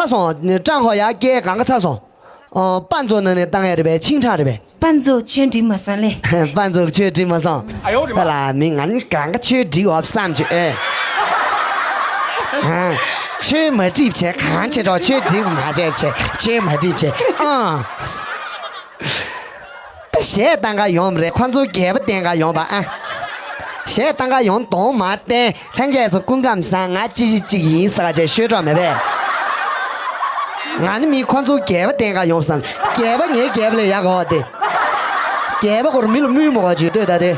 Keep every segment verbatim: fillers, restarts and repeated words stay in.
ཚར་སོང་། ཀྲང་ཧོ་ཡ་སྐད་གང་ག་ཚར་སོང་། ཨོ། པ་ཛོ་ནང་ནས་བཏང་ཡ་རེད་པས། ཆིང་ཁྲང་རེད་པས། པ་ཛོ་ཁྱོད་འགྲིག་མ་སོང་ལེ། པ་ཛོ་ཁྱོད་འགྲིག་མ་སོང་། ཨ་ཡོ་རེད་པ། ད་ལ་མི་ང་ནི་གང་ག་ཁྱོད་འགྲིག་འོབ་བསམ་གྱི་ཨེ། ཨ། ཁྱོད་མ་འགྲིག་བྱས་གང་བྱེད་འགྲོ། ཁྱོད་འགྲིག་མ་བྱས་བྱས་ཁྱོད་མ་འགྲིག་བྱས་ཨ། ད་གཞས་བཏང་ག་ཡོང་རེད། ཁོ་ཚོ་རྒྱལ་པོ་བསྟན་ག་ཡོང་པ་ཨ། གཞས་བཏང་ག་ཡོང་གདོང་མ་བསྟན། ལྷན་རྒྱས་ཚོ་སྐུ་ཁམས་བཟང་། ང་ཅི་ཞིག་ཅིག་ཡིན་ཟེར་ག་བྱས་ཤོད་གྲོགས་མེད་པས། ང་ནི་མི་ཁོ་ཚོ་རྒྱལ་པོ་བསྟན་ག་ཡོང་བསམ། རྒྱལ་པོ་ངའི་རྒྱལ་པོ་ལས་ཡག་ག་བ་དེ། རྒྱལ་པོ་སྐོར་མི་ལ་དམོད་མོ་ག་བྱོས་ལྟོས་ད་དེ།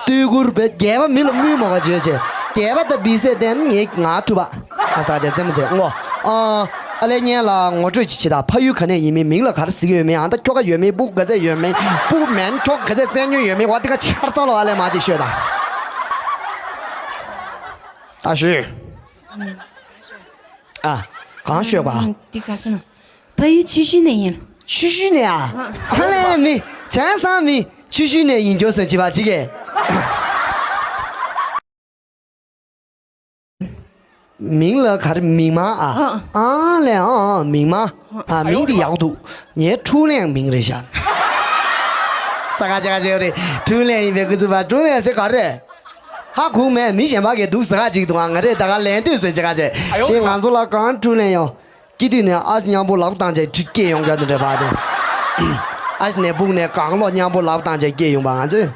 སྟོད་ཁུར་བེད་རྒྱལ་པོ་མི་ལ་དམོད་མོ་ག་བྱོས་བྱས། རྒྱལ་པོ་ད་བི་སེ་བསྟན་ངའི་ང་ཐུབ་པ། ཨ་ས་ཆ་རྩེད་མོ་རྩེ་ངོ་། ཨ། ཨ་ལས་ཉན་ལ་ངོ་སྤྲོད་ཅིག་བྱེད་ད། ཕ་ཡུལ་ག་ནས་ཡིན་མིན། མིང་ལ་ག་རེ་ཟེར་གྱི་ཡོད་མིན། ཨ་ད་ཁྱོ་ག་ཡོད་མིན། སྤུ་གུ་ག་ཚད་ཡོད་མིན། སྤུ་གུ་མིན་ཁྱོ་ག་ཚད་བཙན་ཉོན་ཡོད་མིན། བ་དེ་ག་ཆར་ཚང་ལོ་ཨ་ལས་མ་ཅིག་ཤོད་ད། ད་ཤོད། ཨ། གང་ཤོད་པ། ཨ། འདི་ག་ས་ན། ཕ་ཡུལ་ཆུ་ཤུར་ནས་ཡིན། ཆུ་ཤུར་ནས་ཨ། ཨ་ལས་མི་བྱང་སང་མི་ཆུ་ཤུར་ནས་ཡིན་རྒྱུ་སོ་ཅི་བ་ཅི་གས། མིང་ལ་ག་རེ་མིག་དམར་ཨ། ཨ། ཨ་ལས་ཨ་ཨ་མིག་དམར། ཨ་མིང་འདི་ཡག་པོ་འདུག་ངའི་ཕྲུག་གླེང་མིང་རེད་ཤག་ས་ག་ཅི་ག་ཅི་རེད། ཕྲུག་གླེང་ཡིན་པའི་སྐུ་ཚུལ་པ་ཕྲུག་གླེང་ཟེར་ག་རེ། ཧ་གོ་མེད། མི་གཞན་པ་གིས་འདུག་ཟེར་ག་ཅིག་འདུག་ང་རེ་ད་ག་ལན་ལྟོས་ཟེར་ཅི་ག་ཅི་ཞེས་ང་ཚོ་ལ་གང་ཕྲུག་གླེང་ཡོང་། སྐྱིད་དུས་ནས་ཨ་མཉམ་པོ་ལག་པ་བཏང་བྱས་ཁྲིད་སྐྱེས་ཡོང་རྒྱུ་འདི་འདྲ་བ་དེ། ཨ་ནས་སྦུག་ནས་གང་ལོ་མཉམ་པོ་ལག་པ་བཏང་བྱས་སྐྱེས་ཡོང་པ་ང་ཚོས་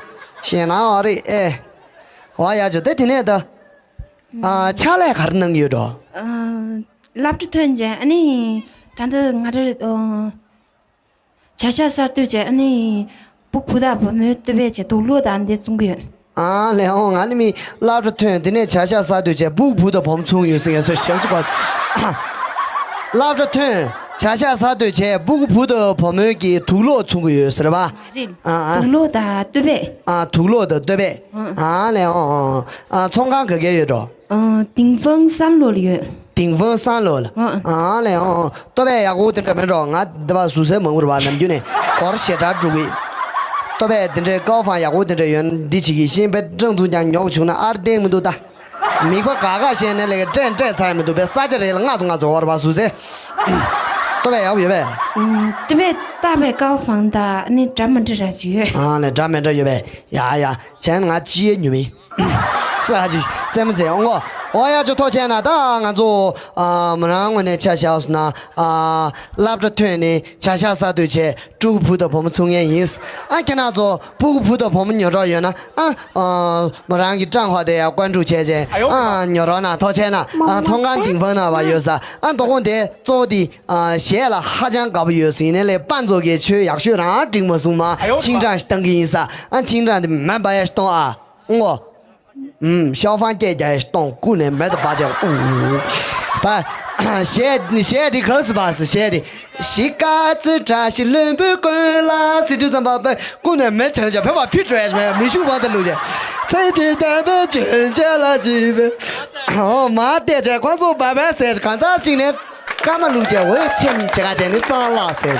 ཤེས་ན་ཨ་རེད་ཨེ། འོ་ཡ་ཅོ་དེ་དེ་ནས་ད། ཨ་ཕྱག་ལས་ག་རེ་གནང་གི་ཡོད་འགྲོ། ཨ། སློབ་གྲྭ་ཐོན་བྱས་ཨ་ནི་ད་ལྟ་ང་རེ་ཨ། བྱ་གཞག་གསར་གཏོད་བྱས་ཨ་ནི་སྤུ་གུ་བུ་དང་བུ་མོའི་བསྟོད་པས་བྱས་དུག་ལོག་དང་འདི་བཙོང་གི་ཡོད། ཨ་ལས་འོང་། ང་ནི་མི་སློབ་གྲྭ་ཐོན་དེ་ནས་བྱ་གཞག་གསར་གཏོད་བྱས་སྤུ་གུ་བུ་དང་བུ་མོ་བཙོང་ཡོད་ཟེར་ངས་སོ་ཞབས་ཕྱི་གོ། སློབ་གྲྭ་ཐོན་བྱ་གཞག་གསར་གཏོད་བྱས་སྤུ་གུ་བུ་དང་བུ་མོའི་གི་དུག་ལོག་བཙོང་གི་ཡོད་ཟེར་བ། རེད། ཨ་ཨ། དུག་ལོག་དང་བསྟོད་པས། ཨ་དུག་ལོག་དང་བསྟོད་པས། ཨ་ལས་འོང་། ཨ་ཚོང་ཁང་ག་གས་ཡོད་འགྲོ། ཨ། ཏིང་ཧྥང་སང་ལོ་ལ་ཡོད། ཏིང་ཧྥང་སང་ལོ་ལ། ཨ། ཨ་ལས་ཨོ། ལྟོ་བས་ཡག་པོ་དེ་འདྲ་མེད་འགྲོ། ང་འདི་པ་ཟུར་ཟའི་མང་པོ་རེད་པ། ནམ་རྒྱུན་ནས་སྒོར་ཞེ་དྲག་འགྲོ་གི། ལྟོ་བས་དེ་འདྲའི་ཀའོ་ཧྥང་ཡག་པོ་དེ་འདྲ་ཡོད་ན་འདི་བྱེད་ཀྱི་ཤེས་པའི་ཀྲང་ཚུན་ཀྱང་ཉོ་བྱུང་ན་ཨར་བསྟན་མི་འདུག་ད། མིག་པ་ག་ག་བཤད་ནས་ལས་ཀ་སྤྲད་སྤྲད་ཚར་མི་འདུག་པས། ས་ཆ་རེ་ལ་ལྔ་བཅུ་ལྔ་བཅུ་འོར་བ་ཟུར་ཟའི། ལྟོ་བས་ཡག་པོ་ཡོད་པས། ལྟོ་བས་ལྟ་བའི་ཀའོ་ཧྥང་ད་ནི་འདྲ་མི་འདྲ་ར་ཞིག་ཡོད། ཨ་ལས་འདྲ་མི་འདྲ་ཡོད་པས། ཡ་ཡ། བྱས་ན་ང་ཅི་ཡས་ཉོ་མི། ས་ཅིག་རྩེད་མོ་རྩེ་ཨོ་ངོ་། ཨོ་ཡ་ཅོ་ཐོག་བྱས་ན་ད་ང་ཚོ་ཨ་མོ་རང་ངོས་ནས་ཆ་བཞག་སོང་ན་ཨ་སློབ་གྲྭ་ཐོན་ནས་བྱ་གཞག་གསར་གཏོད་བྱས་ཕྲུ་གུ་བུ་དང་བུ་མོ་ཚུགས་མཁན་ཡིན། ཨ་ཁྱེད་རང་ཚོ་ཕྲུ་གུ་བུ་དང་བུ་མོ་ཉོ་གྲོགས་ཡོད་ན་ཨ་ཨ་མོ་རང་གི་ཀྲང་ཧྭ་དེ་ཡ་བཀོད་འགྲོ་བྱས་བྱས་ཨ་ཉོ་རོགས་གནང་། ཐོག་བྱས་ན་ཨ་ཚོང་ཁང་ཏིང་ཧྥང་ནང་བ་ཡོད་ས་ཨ་འདུག་དགོངས་དེ་གཙོ་བོ་དེ་ཨ་གཞས་ལ་ཧ་ཅང་དགའ་པོ་ཡོད་ཟིན་ནས་ལས་པ་ཛོ་གིས་ཆོས་ཡག་ཤོས་རང་འགྲིག་མ་སོང་མ་ཆིང་ཀྲང་ཞིག་བཏང་གི་ཡིན་ས་ཨ་ཆིང་ཀྲང་དེ་མ་འབའ་ཡ་ཞིག་གཏོང་ཨ། ཨོ། ཨུམ། ཤའོ་ཧྥང་སྐད་རྒྱག་ཡ་ཞིག་གཏོང་། ཀུ་ནས་མེད་དུ་བ་ཅན། ཨུ། པ། གཞས་གཞས་དེ་ག་སུ་བ་སི་གཞས་དེ། གཞིས་ཀ་རྩེ་བཀྲ་ཤིས་ལྷུན་པོའི་ཀུན་ལ་ཟེར་དུས་ཙམ་པ་པ་ཀུ་ནས་མེད་ཐོན་ཅག་བོད་པ་ཕི་ཀྲེ་ཤི་མེད་མི་ཤུགས་བ་དུ་ལུག་ཅག་ཚེ་གཅིག་བདེན་པའི་ཆོས་འཆད་ལ་བྱིས་པའི། ཨོ་མ་བལྟས་ཅག་ཁོ་ཚོ་བ་བས་ཟེར་གང་ཚ་གཅིག་ནས། ཀ་མ་ལུག་ཅེ་འོད་ཆེམ་ཆེ་ག་ཅེ་ནི་གཙང་ལགས་ཟེར།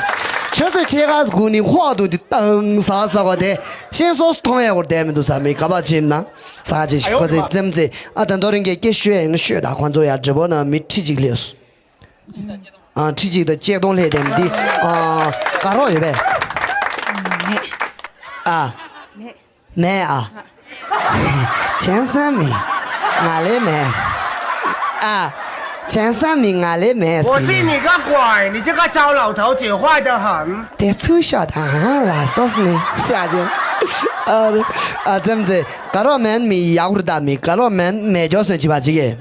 ཆོས་ཚོད་ཆེ་ག་སྒུག་ནི་ཧོག་ཏུ་དེ་ཏང་ས་ས་གོ་དེ་ཤེས་སོ་སོ་མཐོང་ཡ་གོ་བསྡད་མི་འདུག་ས་མི་ག་པ་ཕྱིན་ན་ས་ཅེ་ཞིག་ཁོ་ཚོའི་རྩེམ་རྩེ་ཨ་ད་མདོ་རིང་གའི་སྐད་ཤོད་ཡ་ཡིན་ན་ཤོད་ད། ཁོ་ཚོ་ཡ་འབྲི་བོ་ན་མི་ཁྲི་གཅིག་སླེབས་སོང་། ཨ་ཁྲི་གཅིག་དང་ཆིག་སྟོང་སླེབས་དེ་འདི་ཨ་དགའ་རོགས་ཡོད་པས། ཨ། མེད་ཨ། བྱང་སང་མི་ང་ལས་མེད། ཨ། བྱང་སང་མི་ང་ལས་མེད་ཟེར་ནས། 我信你个鬼！你这个糟老头子坏得很。 དེ་ཚུར་ཤོག་དང་ལ་སོ་སོ་ནས་ཟེར་ཨ་ཅེ། ཨ་ཨ་ཙམ་ཙེ་ག་རོགས་མེད་མི་ཡག་རུ་ད་མི་ག་རོགས་མེད་མེད་ཀྱོག་སོན་བྱེད་པ་ཅིག་གེ།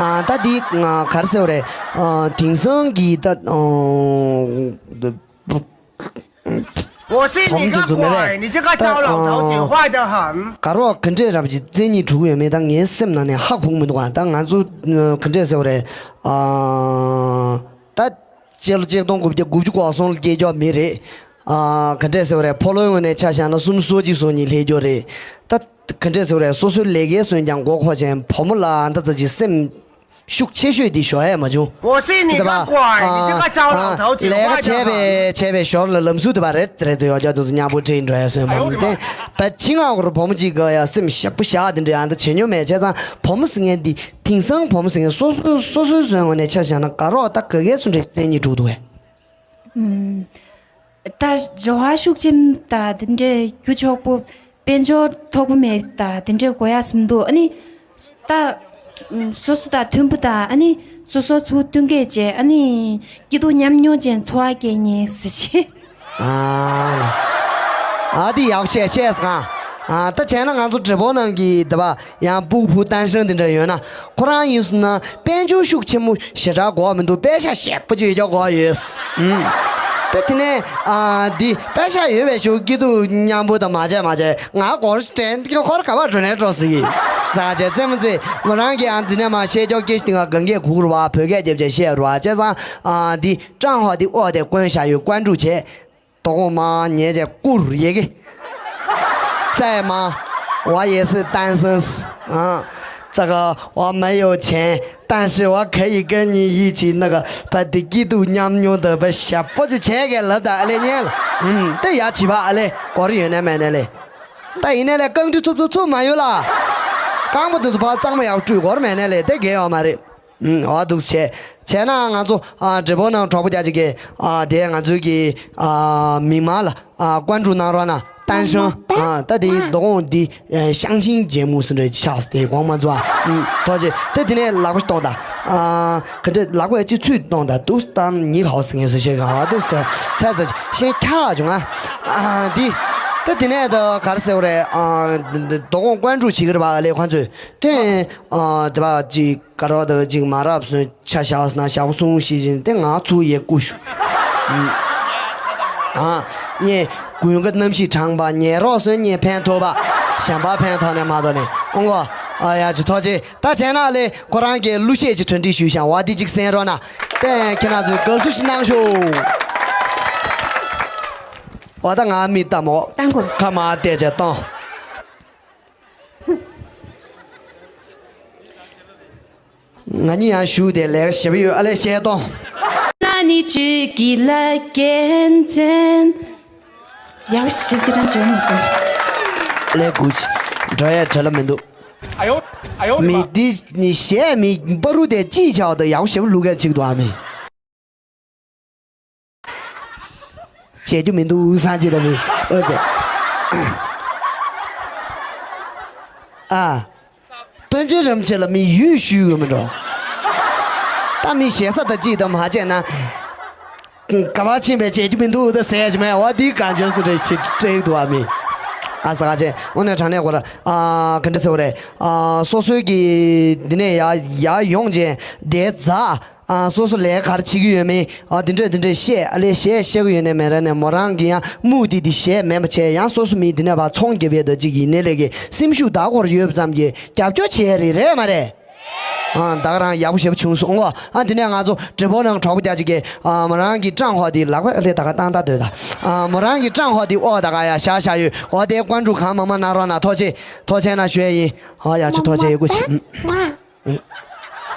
ཨ་ད་འདི་ང་ག་རེ་ཟེར་བ་རེད། ཨ་དེང་སང་གི་ད་ཨ། 我信你个鬼！你这个糟老头子坏得很。 ག་རོགས་ག་འདྲས་རབ་ཀྱི་བཙན་གཉིས་དྲུག་ཡོད་མེད་ད་ངའི་སེམས་ནང་ནས་ཧ་གོ་མི་འདུག་ཨ་ད་ང་ཚོ་ག་འདྲས་ཟེར་བ་རེད། ཨ་ད་སྤྱི་ལོ་ཆིག་སྟོང་དགུ་བརྒྱ་དགུ་བཅུ་གོ་གསུམ་ལ་སྐྱེས་ཀྱོག་མི་རེད། ཨ་ག་འདྲས་ཟེར་བ་རེད། ཕོ་ལོའི་ངོས་ནས་ཆ་བཞག་ན་སུམ་ཅུ་སོ་གཅིག་སོ་གཉིས་སླེབས་ཀྱོག་རེད། ད་ག་འདྲས་ཟེར་བ་རེད། སོ་སོའི་ལས་ཀའི་སོན་ཀྱང་མགོ་འཁོར་ཅན་བུ་མོ་ལ་ཨ་ད་ཙ་ཅིག་སེམས། ཤུགས་ཆེ་ཤོས་འདི་ཞོག་ཡས་མ་བྱུང་། 我信你个鬼，你这个糟老头子， ལས་ཀ་བྱས་པའི་བྱས་པའི་ཞོར་ལ་ལམ་ཟུར་དུ་བ་རེད་རེད་ཚོ་ཡོད་ཀྱང་དུ་མཉམ་པོ་བྲིས་འགྲོ་ཡ་སོན་མ་མི་བསྟན། བ་ཕྱི་ང་གོར་བུ་མོ་གཅིག་ག་ཡ་སེམས་ཞབས་པོ་བཞག་དེ་འདྲ་ཡང་ད་བྱེད་མྱོང་མེད་བྱས་ཙང་བུ་མོ་ཟེར་མཁན་འདི་དེང་སང་བུ་མོ་ཟེར་མཁན་སོ་སོ་སོ་སོའི་སོན་ངོ་ནས་ཆ་བཞག་ན་དགའ་རོགས་ད་ག་གས་སུ་འདྲ་བཙན་གཉིས་དྲུག་འདུག་བས། ད་རེ་བ་ཤུགས་ཆེན་ད་དེ་འདྲའི་རྒྱུ་ཆོག་པོ་དཔལ་འབྱོར་ཐོག་པོ་མེད་ད་དེ་འདྲའི་དགོས་ཡ་སུ་མི་འདུག་ཨ་ནི་ད་སོ་སོ་ད་མཐུན་པོ་ད་ཨ་ནི་སོ་སོ་ཚུར་བསྟུན་མཁས་བྱས་ཨ་ནི་སྐྱིད་སྡུག་མཉམ་མྱོང་ཅན་འཚོ་བ་སྐྱེལ་ཉེན་ཟེར་ཆེ། ཨ་ཨ་དེ་ཡག་བཤད་བཤད་སོང་ཨ། ད་བྱས་ན་ང་ཚོ་བགྲེས་པོ་ནང་གི་ད་བ་ཡང་སྤུ་གུ་བུ་ཏན་ཧྲང་དེ་འདྲ་ཡོད་ན་ཁོ་རང་ཡིན་སོང་ན་དཔལ་འབྱོར་ཤུགས་ཆེན་མོ་ཞེ་དྲག་དགོས་མི་འདུག་པད་ཤག་ཞེ་པོ་ཅིག་ཡོད་དགོས་ཡོད། ཨུམ། ད་དེ་ནས་ཨ་འདི་པད་ཤག་ཡོད་པའི་ཤུགས་སྐྱིད་སྡུག་མཉམ་པོ་དང་མ་བྱས་མ་བྱས་ང་སྒོར་དྲན་ཁོར་ག་བ་འགྲོ་ནས་འགྲོ་ཟིག་ཡིན། ཟ་བྱས་རྩེད་མོ་རྩེ་མོ་རང་གི་ཨ་འདི་ནས་མ་ཤེས་ཀྱོག་སྐད་ཤི་ཏི་ང་གང་གས་གུག་རུ་བ་བོད་སྐད་རྒྱབ་བྱས་བཤད་རུ་བ་བྱས་ཙང་ཨ་འདི་ཀྲང་ཧོ་འདི་ཨོ་དེ་བཀོན་བཞག་ཡོད་ཀོན་ཀྲུ་བྱས། དོ་དགོང་མ་ཉལ་བྱས་བསྐུར་ཡེ་གེ། ཚད་མ། 我也是单身 ཨ།这个我没有钱，但是我可以跟你一起那个把的基督娘娘的把小脖子钱给了的，阿嘞念了。嗯，对呀，去吧，阿嘞，果然有那买那嘞。但人家嘞，工资出不出嘛有了。刚不都是把账目要追过买那嘞，得给我买的。 ཨུམ། འོ་འདུག་བྱས། བྱས་ན་ང་ཚོ་ཨ་བགྲེས་པོ་ནང་གྲོགས་པོ་རྒྱ་ཅིག་གིས་ཨ་དེ་ང་ཚོའི་གི་ཨ་མིག་དམར་ལ་ཨ་ཀོན་ཀྲུ་གནང་རོགས་གནང་། ཏན་ཧྲང་ཨ་ད་དེ་དོ་དགོང་འདི་ཨ་ཤང་ཆིང་ཇེ་མུ་སུ་འདྲ་ཆགས་དེ་དགོང་མ་ཚོ་ཨ་ཐོག་ཅེ་ད་དེ་ནས་ལག་པ་གཏོང་ད་ཨ་ག་འདྲ་ལག་པ་ཅི་ཚུད་གཏོང་ད་དུ་སྟན་ཉི་ཧའོ་སི་ངེ་སུ་ཤེས་ག་བ་དུ་སྟན་ཚ་ཚ་ཤེས་ཁྱག་བྱུང་ཨ་ཨ་འདི་ད་དེ་ནས་ད་ག་རེ་ཟེར་བ་རེད། ཨ་དོ་དགོང་ཀོན་ཀྲུ་བྱེད་ཀྱི་རེད་པ་ཨ་ལས་ཁོང་ཚོས་དེ་ཨ་དེ་པ་ཅིག་ག་རོགས་དང་ཅིག་མ་རབས་སོན་ཆ་བཞག་ན་ཞག་པོ་གསུང་ཤེས་བཞིན་ཏེ་ང་ཚུགས་ཡས་སྐུ་ཞུ། ཨ་ངས་དགུན་ཁ་གནམ་གཤིས་གྲང་པ་ཉལ་རོགས་སོན་ངས་ཕན་ཐོགས་པ་གཞན་པ་ཕན་ཐོགས་ནས་མ་ཐོགས་ནས་ཨོང་གོ། ཨ་ཡ་ཅི་ཐོགས་ཅེ་ད་བྱས་ན་ལས་ཁོ་རང་གིས་གླུ་གཞས་ཅིག་གྲ་སྒྲིག་ཞུས་ཤག་བ་འདི་ཅིག་གསན་རོགས་གནང་། ཏེ་ཁྱེད་རང་ཚོས་དགའ་བསུ་ཞིག་གནང་ཤོག་བ་ད་ང་མི་ལྟ་མོ་ཁ་མ་བལྟས་ཅེ་གཏོང་། ང་གཉིས་ཡང་ཞུགས་ཏེ་ལས་ཀ་ཞེ་པོ་ཡོད་ཨ་ལས་བཤད་གཏོང་། ན་ནི་ཆོས་ཀྱི་ལ་རྒྱལ་མཚན། ཡག་ཞིག་ཅི་དང་བྱོན་མི་སྲིད། ལས་དགུ་འགྲོ་ཡ་བྲེལ་ལ་མི་འདུག་ཨ་ཡོ། ཨ་ཡོ། མི་འདི་ནི་གཞས་མི་པ་རུ་དེ་ཅི་བྱའོ་དང་ཡག་ཞེ་པོ་ལུག་ག་ཅིག་འདུག་ཨ་མི། བྱེད་རྒྱུ་མི་འདུག་སང་ཅི་ལ་མི་ཨོ་དེ། ཨ། སྤུན་མཆེད་རིམ་བྱེད་ལ་མི་ཡུལ་ཞུས་ཡོད་མི་འགྲོ། ད་མི་ཞེ་ས་ད་ཅི་ད་མ་བྱས་ན། ག་བ་ཕྱིན་པའི་བྱེད་རྒྱུ་མི་འདུག་ད་ཟེར་གྱི་མེད་བ་འདི་གང་བྱས་སུ་རེ་ཞིག་སྤྲད་འདུག་ཨ་མི། ཨ་ས་ག་ཅེ་དངོས་གནས་དྲང་གནས་གོ་ར་ཨ་ག་འདྲ་ཟེར་བ་རེད། ཨ་སོ་སོའི་གི་འདི་ནས་ཡ་ཡ་ཡོང་ཅེ་དེ་ཛ། ཨ་སོ་སོ་ལས་ག་རེ་བྱེད་ཀྱི་ཡོད་མེད་ཨ་དེ་འདྲས་དེ་འདྲས་བཤད་ཨ་ལས་གཞས་བཤད་ཀྱི་ཡོད་ནས་མེད་ར་ནས་མོ་རང་གི་ཡང་མུ་མཐུད་དེ་གཞས་མེད་མ་བྱས་ཡང་སོ་སོ་མི་དེ་ནས་བ་ཚོང་རྒྱབ་ཡས་ད་ཅིག་ཡིན་ནས་ལས་ཀའི་སེམས་ཤུགས་ད་སྐོར་ཡོད་ཙམ་གྱི་རྒྱབ་སྐྱོར་བྱེད་ཡས་རེད་རེད་མ་རེད། ཨ་ད་ག་རང་ཡག་པོ་ཞེ་པོ་བྱུང་སོང་ཨོ། ཨ་དེ་ནས་ང་ཚོ་བགྲེས་པོ་ནང་གྲོགས་པོ་རྒྱ་ཅིག་གིས་ཨ་མོ་རང་གི་ཀྲང་ཧོ་དེ་ལག་པ་ཨ་ལས་ད་ག་བཏང་ད་སྡོད་ད། ཨ་མོ་རང་གི་ཀྲང་ཧོ་དེ་ཨོ་ད་ག་ཡ་ཤ་ཤ་ཡོད་ཨོ་དེ་ཀོན་ཀྲུ་གང་མང་མང་གནང་རོགས་གནང་ཐོག་ཆེ་ཐོག་ཆེ་ན་ཞུ་ཡས་ཡིན་ཨོ་ཡ་ཆུ་ཐོག་ཆེ་ཡོད་གུ་ཆེ།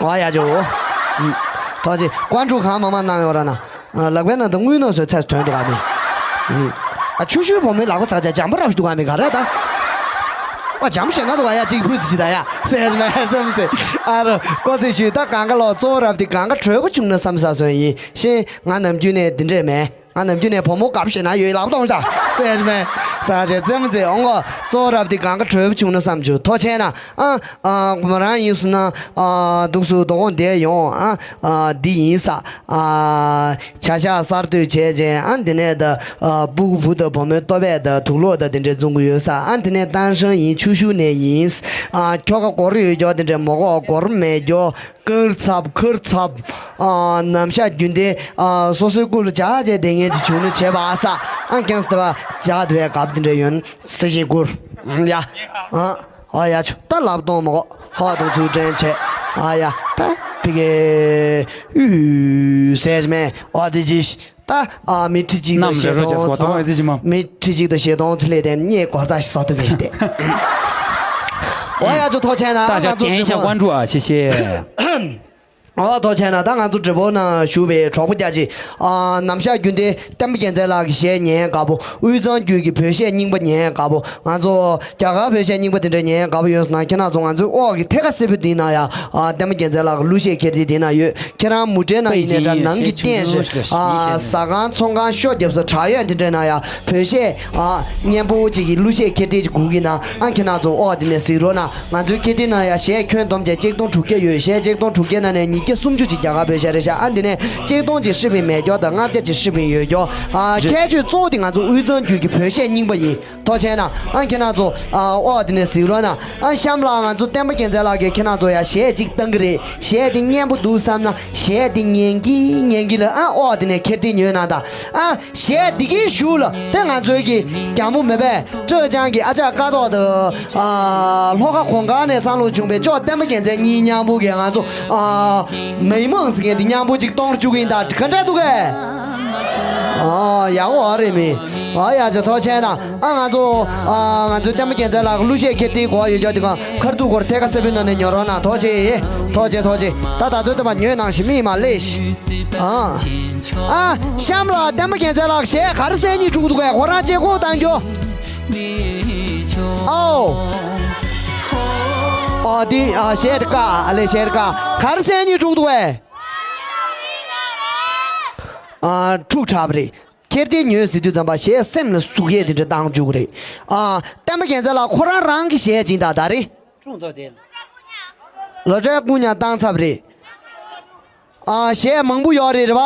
ཨ་ཡ་ཇོ། ཐོག་ཅིག་ཀོན་ཀྲུ་གང་མང་མང་གནང་ཡོད་ར་ན། ལག་པའི་ནང་དུ་དངུལ་ནོར་སོའི་ཚད་ཐོན་འདུག་ག་མི། ཨ་ཆུ་ཤུར་བུ་མོའི་ལག་པ་ཟག་ཆ་འཇམ་པོ་རབ་ཞིག་འདུག་ག་མི་ག་རེ་ད། ཨ་འཇམ་ཞེ་ན་འདུག་ག་ཡ་གཅིག་ཕུད་ཅི་ད་ཡ་ཟེར་མེད་ཙམ་ཙེ། ཨ་རོ་ཀོ་ཚེ་ཞུས་ད་གང་ག་ལོ་གཙོ་བོ་རབ་དེ་གང་ག་གྲོད་པོ་ཆུང་ན་བསམ་ས་སོན་ཡིན་ཤེས་ང་ནམ་རྒྱུན་ནས་འདི་འདྲས་མེད། ང་ནམ་རྒྱུན་ནས་བུ་མོ་དགའ་པོ་ཞེ་ན་ཡོད་ལབ་གཏོང་ཤག་ཟེར་ཡ་ཅི་མེད། ཟ་ཆེ་རྩེད་མོ་རྩེ་འོང་གོ། གཙོ་བོ་རབ་དེ་གང་ག་གྲོད་པ་ཆུང་ན་བསམ་བྱུང་ཐོ་ཆེ་ན། ཨ་ཨ་མོ་རང་ཡིན་སུ་ན། ཨ་འདུག་སུ་དོ་དགོང་བསྡད་ཡོང་ཨ། ཨ་འདི་ཡིན་ས། ཨ་བྱ་ཤག་གསར་གཏོད་བྱས་བྱས་ཨ་འདི་ནས་ད། ཨ་སྤུ་གུ་བུ་དང་བུ་མོའི་ལྟོ་བས་ད་དུག་ལོག་ད་དེ་འདྲས་བཙོང་གི་ཡོད་ས་ཨ་འདི་ནས་ཏན་ཧྲང་ཡིན་ཆུ་ཤུ་ནས་ཡིན། ཨ་ཁྱོ་ག་སྒོར་ཡོད་རྒྱོ་དེ་འདྲས་མོ་གོ་སྒོར་མེད་རྒྱོ། ཀིར་ཚབ་ཁིར་ཚབ། ཨ་ནམ་ཞག་རྒྱུན་ལྡན་ཨ་སོ་སོའི་སྐུ་ལ་ཇག་བྱས་བསྡད་མཁན་ཅིག་བྱུང་ན་བྱས་པ་ཨ་ས་ཨ་ཀྱང་སྟེ་བ་ཇག་དེ་བས་གབ་དེ་འདྲ་ཡོན་སེ་ཞིག་སྐུར། ཡ། ཨ་ཨ་ཡ་ཆུ་ད་ལབ་གཏོང་མོ་ཧོ་དང་ཚུར་དྲན་བྱས་ཨ་ཡ་ད་དེ་གའི་ཨུ་ཟེར་མེད་ཨ་དེ་ཅི། ད་ཨ་མི་ཁྲི་གཅིག་དང་ཞེ་སྟོང་ཚོ་མི་ཁྲི་གཅིག་དང་ཞེ་སྟོང་ཚོ་ལས་དེ་མཉེས་གོ་ཚ་ཞིག་བཟོ་ཐུབ་པས་ཏེ། ཨོ་ཡ་ཚོ་ཐོག་ཆེན་ན་ང་ཚོ་བདེན་ཤ་ཀོན་ཀྲུ་ཨ་ཤེ་ཤེ། ཨོ་ཐུགས་རྗེ་གནང་། ད་ང་ཚོ་བགྲེས་པོ་ནང་བཞུགས་པའི་གྲོགས་པོ་རྒྱ་ཆེ། ཨ་ནམ་ཞག་རྒྱུན་ལྡན་བསྟན་པ་རྒྱལ་མཚན་ལགས་ཀྱི་གཞས་ཉན་དགའ་པོ། དབུས་གཙང་རྒྱུད་ཀྱི་བོད་གཞས་རྙིང་པ་ཉན་དགའ་པོ། ང་ཚོ་རྒྱ་གར་བོད་གཞས་རྙིང་པ་དེ་འདྲ་ཉན་དགའ་པོ་ཡོད་སོང་ན། ཁྱེད་རང་ཚོ་ང་ཚོའི་འོག་གི་ཐད་ཀ་སེར་པོ་འདི་ན་ཡ། ཨ་བསྟན་པ་རྒྱལ་མཚན་ལགས་ཀྱི་གླུ་གཞས་འཁྱེར་དེ་དེ་ན་ཡོད། ཁྱེད་རང་མུ་འབྲེལ་ནང་ཡིན་ནའི་འདྲ། ནང་གི་རྟེན་རེད། ཨ་ཟ་ཁང་ཚོང་ཁང་ཤོ་རྒྱབ་ས་བྲག་གཡོག་དེ་འདྲའི་ནང་ཡ་བོད་གཞས། ཨ་སྙན་པོ་ཅིག་གི་གླུ་གཞས་འཁྱེར་དེ་ཅིག་སྒུག་གི་ན། ཨ་ཁྱེད་རང་ཚོ་འོག་དེ་ནས་གཟིགས་རོགས་གནང་། ང་ཚོའི་འཁྱེར་དེ་ནང་ཡ་གཞས་ཁྱོན་བསྡོམས་བྱས་ཆིག་སྟོང་དྲུག་བརྒྱ་ཡོད། གཞས་ཆིག་སྟོང་དྲུག་བརྒྱ་ནང་ནས་ཉིས་བརྒྱ་སུམ་ཅུ་ཅིག་རྒྱ་གར་བོད་གཞས་རེད་ཤག་ཨ་འདི་ནས་ཆིག་སྟོང་ཅིག་ཧྲི་ཕིན་མེད་སྐྱོར་དང་ལྔ་བརྒྱ་ཅིག་ཧྲི་ཕིན་ཡོད་སྐྱོར། ཨ་ཁྱད་ཆོས་གཙོ་བོ་དེ་ང་ཚོ་དབུས་གཙང་རྒྱུད་ཀྱི་བོད་གཞས་རྙིང་པ་ཡིན། ཐུགས་རྗེ་གནང་། ཨ་ཁྱེད་རང་ཚོ་ཨ་འོག་དེ་ནས་གཟིགས་རོགས་གནང་། ཨ་གཤམ་ལ་ང་ཚོ་བསྟན་པ་རྒྱལ་མཚན་ལགས་ཀྱིས་ཁྱེད་རང་ཚོ་ཡ་གཞས་གཅིག་བཏང་གི་རེད། གཞས་དེ་སྙན་པོ་འདུག་བསམ་ན་གཞས་དེ་ཉན་གི་ཉན་གི་ལ། ཨ་འོག་དེ་ནས་འཁྱེར་དེ་ཉོས་གནང་དང་། ཨ་གཞས་འདི་གའི་གཞུག་ལ་དེ་ང་ཚོའི་གི་རྒྱ་མོ་མེད་པས། ཀྲོའུ་ཅང་གི་ཨ་ཅག་ཀ་ཏོག་དང་། ཨ་ལྷོ་ཁ་གོང་དཀར་ནས་འཚར་ལོངས་བྱུང་བའི་ཅོག་བསྟན་པ་རྒྱལ་མཚན་གཉིས་མཉམ་པོ་གི་ང་ཚོ་ཨ་མེ་མང་ཟེར་མཁན་འདི་མཉམ་པོ་ཅིག་གཏོང་རུ་བཅུག་གི་ཡིན། ད་ག་འདྲ་འདུག་གས། ཨ་ཡག་པོ་ཨ་རེད་མི། ཨ་ཡ་ཅོ་ཐུགས་རྗེ་གནང་། ཨ་ང་ཚོ་ཨ་ང་ཚོའི་བསྟན་པ་རྒྱལ་མཚན་ལགས་གླུ་གཞས་འཁྱེར་དེའི་གོ་བ་ཡོད་ཀྱོག་དེ་གང་ཁར་ཐུག་སྐོར་ཐད་ཀ་སེར་པོའི་ནང་ནས་ཉོ་རོགས་གནང་། ཐུགས་རྗེ་ཆེ། ཐུགས་རྗེ་ཆེ། ཐུགས་རྗེ་ཆེ། ད་ད་ཚོད་ལྟ་བ་ཉོས་གནང་ཞིག་མི་ཡིན་མ་ལེ་ཤི། ཨ། ཨ། གཤམ་ལ་བསྟན་པ་རྒྱལ་མཚན་ལགས་གཞས་ག་རེ་གསན་སྙིང་བྲོ་འདུག་གས། ཁོ་རང་ཅིག་ཁོ་བཏང་རྒྱུ། ཨའོ། ཨ་འདི་ཨ་གཞས་དེ་ཀ་ཨ་ལེ་གཞས་དེ་ཀ་ག་རེ་གསན་སྙིང་བྲོ་འདུག་གས། ཨ་འཁྲུག་དྲགས་པ་རེད། འཁྱེར་དེ་ཉོས་ཟེར་དུས་ཙམ་པ་གཞས་སེམས་ལ་ཟུག་ཡས་དེ་འདྲ་བཏང་བཅུག་གི་རེད། ཨ་བསྟན་པ་རྒྱལ་མཚན་ལགས་ཁོ་རང་རང་གི་གཞས་སྦྱིན་བདག་ད་རེད། ཀྲུང་ཐོ་དེ། ལོ་ཙཱ་ཀུན་ཉང་བཏང་ཚར་བ་རེད། ཨ་གཞས་མང་པོ་ཡོད་རེད། རེད་པ།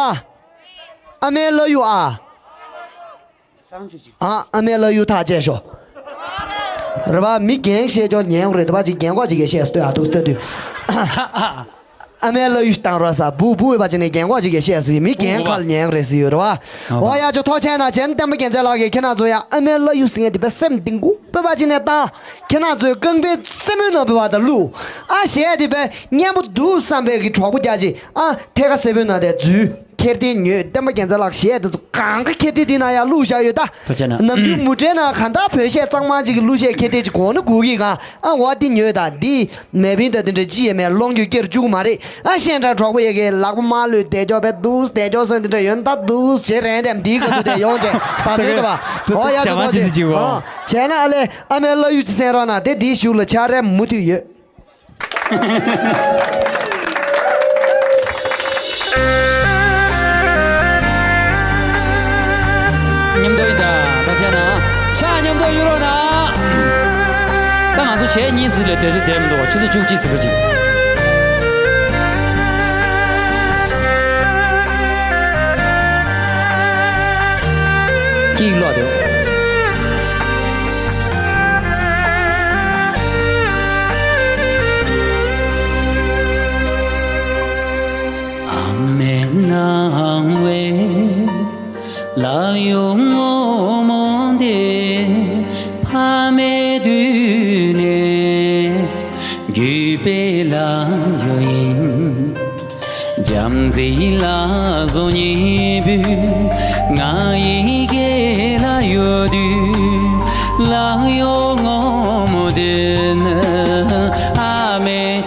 ཨ་མའི་བླ་གཡུག་ཨ། སང་ཆུ་ཅིག་ཨ་ཨ་མའི་བླ་གཡུག་ཐག་བཅད་ཤོག་རེད་པ། མི་རྒན་བཤད་ཀྱོག་ཉན་དགོས་རེད། དེ་པ་ཅིག་རྒན་གོག་ཅིག་གིས་བཤད་སྟོད་ཨ་ཐུག་སྟོད་དུས། ཨ་མའི་བླ་གཡུག་བཏང་རོགས་ས་བུ་བུ་བ་ཅིག་ནས་རྒན་གོག་ཅིག་གིས་བཤད་ཟིག་མི་རྒན་ཁ་ལ་ཉན་དགོས་རེད་ཟིག་ཡོད་རེད་པ། འོ་ཡ་ཅོ་ཐུགས་རྗེ་གནང་། བྱས་ན་བསྟན་པ་རྒྱལ་མཚན་ལགས་ཀྱིས་ཁྱེད་རང་ཚོ་ཡ་ཨ་མའི་བླ་གཡུག་ཟེར་མཁན་དེ་པ་སེམས་གཏིང་གུ་པ་བ་ཅིག་ནས་བཏང་། ཁྱེད་རང་ཚོའི་རྐང་པའི་སེན་མོའི་ནང་པའི་བ་དང་བླུགས། ཨ་གཞས་དེ་པས་སྙན་པོ་འདུག་བསམ་པའི་གི་གྲོགས་པོ་རྒྱ་ཆེ། ཨ་ཐད་ཀ་སེར་པོའི་ནང་དེ་འཛུལ། འཁྱེར་དེ་ཉོས། བསྟན་པ་རྒྱལ་མཚན་ལགས་གཞས་དེ་ཚོ་གང་ག་འཁྱེར་དེ་དེ་ན་ཡང་བླུགས་བཞག་ཡོད་ད། ཐུགས་རྗེ་གནང་། ནམ་རྒྱུན་མུ་འབྲེལ་ན་གང་ལྟར་བོད་གཞས་གཙང་མ་ཅིག་གི་གླུ་གཞས་འཁྱེར་དེ་ཅིག་གོ་ན་སྒུག་གི་གང་། ཨ་འོ་དེ་ཉོས་ད། འདི་མེ་བིན་ད་དེ་འདྲ་ཅི་ཡས་མེད། སློང་རྒྱུ་སྐྱེར་བཅུག་མ་རེད། ཨ་ཤེས་འདྲ་གྲོགས་པོ་ཡ་གི་ལག་པ་མ་ལུས་བསྡད་ཀྱོག་པས་འདུག་བསྡད་ཀྱོག་སོན་དེ་འདྲ་ཡོད་ད་འདུག་བྱེད་རན་དེ་འདིའི་ག་འདུག་དེ་ཡོང་ཅེ་ད་ཚོད་ད་བ། འོ་ཡ་ཅོ་ཐུགས་རྗེ་ཆེ། ཨ་བྱས་ན་ཨ་ལེ་ཨ་མའི་བླ་གཡུག་ཅིག་གསན་རོགས་གནང་། དེ་འདིའི་གཞུག་ལ་ཆ་རེ་མུ་མཐུད་ཡོད། མཉམ་དུ་ཡིན་ད། ད་བྱས་ན་ཕྱག་མཉམ་དུ་གཡུག་རོགས་གནང་། ད་ང་ཚོ་གཞས་གཉིས་ཙམ་ལས་སྡོད་རྒྱུ་བསྡད་མི་འདུག་ཆུ་ཚོད་བཅུ་གཅིག་ཟིན་པ་ཅིག་གཅིག་ལོག་དེ། ཨ་མའི་ནང་བའི་ལག་གཡོག་སྔོན་མོ་འདི་ཕ་མའི་མདུན་ནས་བརྒྱུད་པའི་ལག་གཡོག་ཡིན། འཇམ་རྩི་ལ་བཟོ་ཉེ་བུ་ང་ཡི་སྐེ་ལ་ཡོད་དུས། ལག་གཡོག་སྔོན་མོ་འདི་ནི་ཨ་མའི་